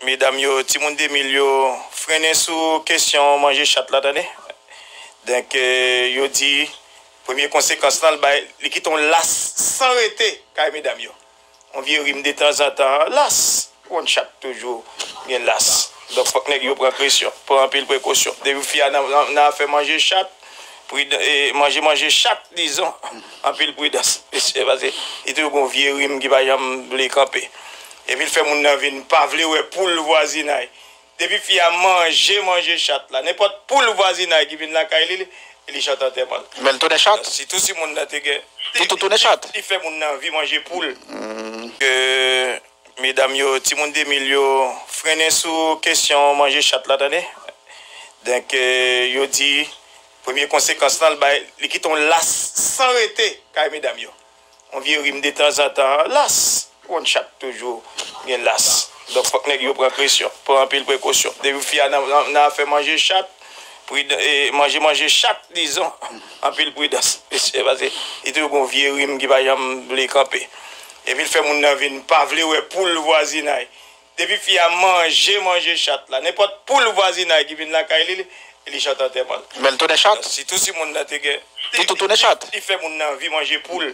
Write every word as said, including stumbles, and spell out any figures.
Medam yo, timoun de mil yo, frennen sou kesyon manje chat la, tande. Donk, eh, yo di, premye konsekans lan, l bay, li kite yon las san rete kay medam yo. Yon vye rim detanzantan, las. Ou konn chat toujou gen las. Donk, fòk nèg yo pran presyon, pran anpil prekosyon. Depi fi a nan, nan, nan afè manje chat, pridan-, e, manje, manje chat, dizon, anpil pridans, mesye, paske li toujou gen yon vye rim ki pa janm vle kanpe. Epi l fè moun nan vin pa vle wè poul vwazinay. Depi fi a manje, manje chat la, nenpòt poul vwazinay ki vin lakay li, li, li chat antèman l. Men l tounen chat? Sitou si moun nan te gen. Li, li, li, li fè moun nan anvi manje poul. Ke medam yo, timoun de mil yo, frennen sou kesyon manje chat la, tande. Donk, eh, yo di, premye konsekans lan, l bay, li kite yon las san rete kay medam yo. Yon vye rim detanzantan, las. Ou konn chat toujou gen las. Donk, fòk nèg yo pran presyon, pran anpil prekosyon. Depi fi a nan, nan, nan afè manje chat, pridan-, e, manje, manje chat, dizon, anpil pridans, mesye, paske li toujou gen yon vye rim ki pa janm vle kanpe. Epi l fè moun nan vin pa vle wè poul vwazinay. Depi fi a manje, manje chat la, nenpòt poul vwazinay ki vin lakay li, li, li chat antèman l. Men l tounen chat? Sitou si moun nan te gen. Li, li, li, li fè moun nan anvi manje poul.